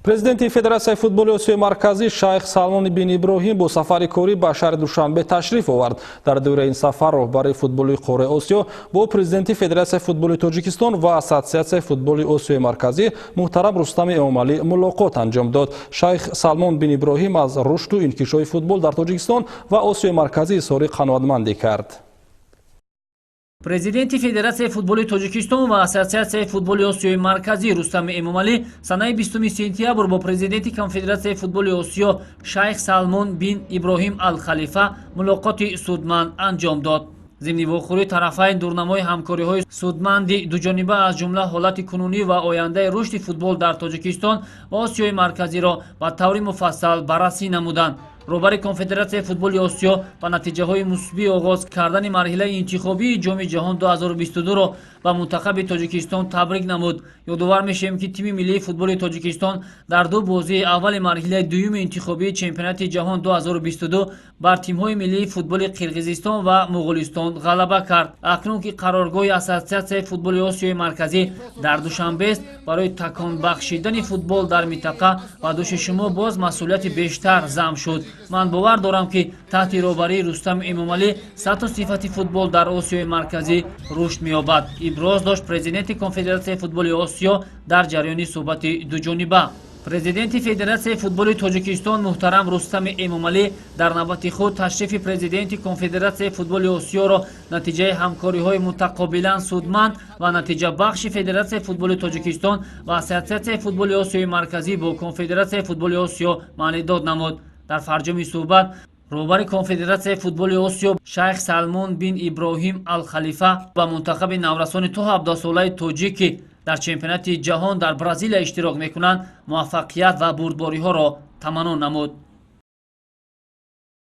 Президенти Федератсияи футболи Осиёи Марказӣ Шайх Салмон бин Иброҳим бо сафари корӣ ба шаҳри Душанбе ташриф овард. Дар давраи ин сафар роҳбари футболи қораи Осиё бо президенти Федератсияи футболи Тоҷикистон ва Ассотсиатсияи футболи Осиёи Марказӣ муҳтарам Рустами Эмомалӣ мулоқот анҷом дод. Шайх Салмон бин Иброҳим аз рушду инкишофи футбол дар Тоҷикистон ва Осиёи Марказӣ изҳори қаноатмандӣ кард. Президенти Федератсияи футболи Тоҷикистон ва Ассотсиатсияи футболи Осиёи Марказӣ Рустами Эмомалӣ санаи 20 сентябр бо президенти Конфедератсияи футболи Осиё Шайх Салмон бин Иброҳим Ал-Халифа мулоқоти судманд анҷом дод. Зимни вохӯрӣ тарафайн дурнамои ҳамкориҳои судманди дуҷониба, аз ҷумла ҳолати кунунӣ ва ояндаи рушди футбол дар Тоҷикистон ва Осиёи Марказиро ба таври муфассал баррасӣ намуданд. Роҳбари Конфедератсияи футболи Осиё ба натиҷаҳои мусбӣ оғоз кардани марҳилаи интихобии Ҷоми ҷаҳон 2022-ро ба мунтахаби Тоҷикистон табрик намуд. Ёдовар мешавем, ки тими миллии футболи Тоҷикистон дар ду бозии аввали марҳилаи дуюми интихобии Чемпионати ҷаҳон 2022 бар тимҳои миллии футболи Қирғизистон ва Муғулистон ғалаба кард. Акнун ки қароргоҳи Ассотсиатсияи футболи Осиёи Марказӣ дар Душанбест, барои таконбахшидани футбол дар минтақа ба дӯши шумо боз масъулияти бештар зам шуд. Ман бовар дорам, ки таҳти роҳбарии Рустам Эмомалӣ сатҳу сифати футбол дар Осиёи Марказӣ рушд меёбад, иброз дошт президенти Конфедератсияи футболи Осиё дар ҷараёни суҳбати дуҷониба. Президенти Федератсияи футболи Тоҷикистон муҳтарам Рустами Эмомалӣ дар навбати худ ташрифи президенти Конфедератсияи футболи Осиёро натиҷаи ҳамкориҳои мутақобилан судманд ва натиҷабахши Федератсияи футболи Тоҷикистон ва Ассотсиатсияи футболи Осиёи Марказӣ бо Конфедератсияи футболи Осиё маънидод намуд. Дар фарҷоми суҳбат роҳбари Конфедератсияи футболи Осиё Шайх Салмон бин Иброҳим Ал-Халифа ба мунтахаби наврасони то 17-солаи тоҷик, ки дар Чемпионати ҷаҳон дар Бразилия иштирок мекунанд, муваффақият ва бурдбориҳоро таманно намуд.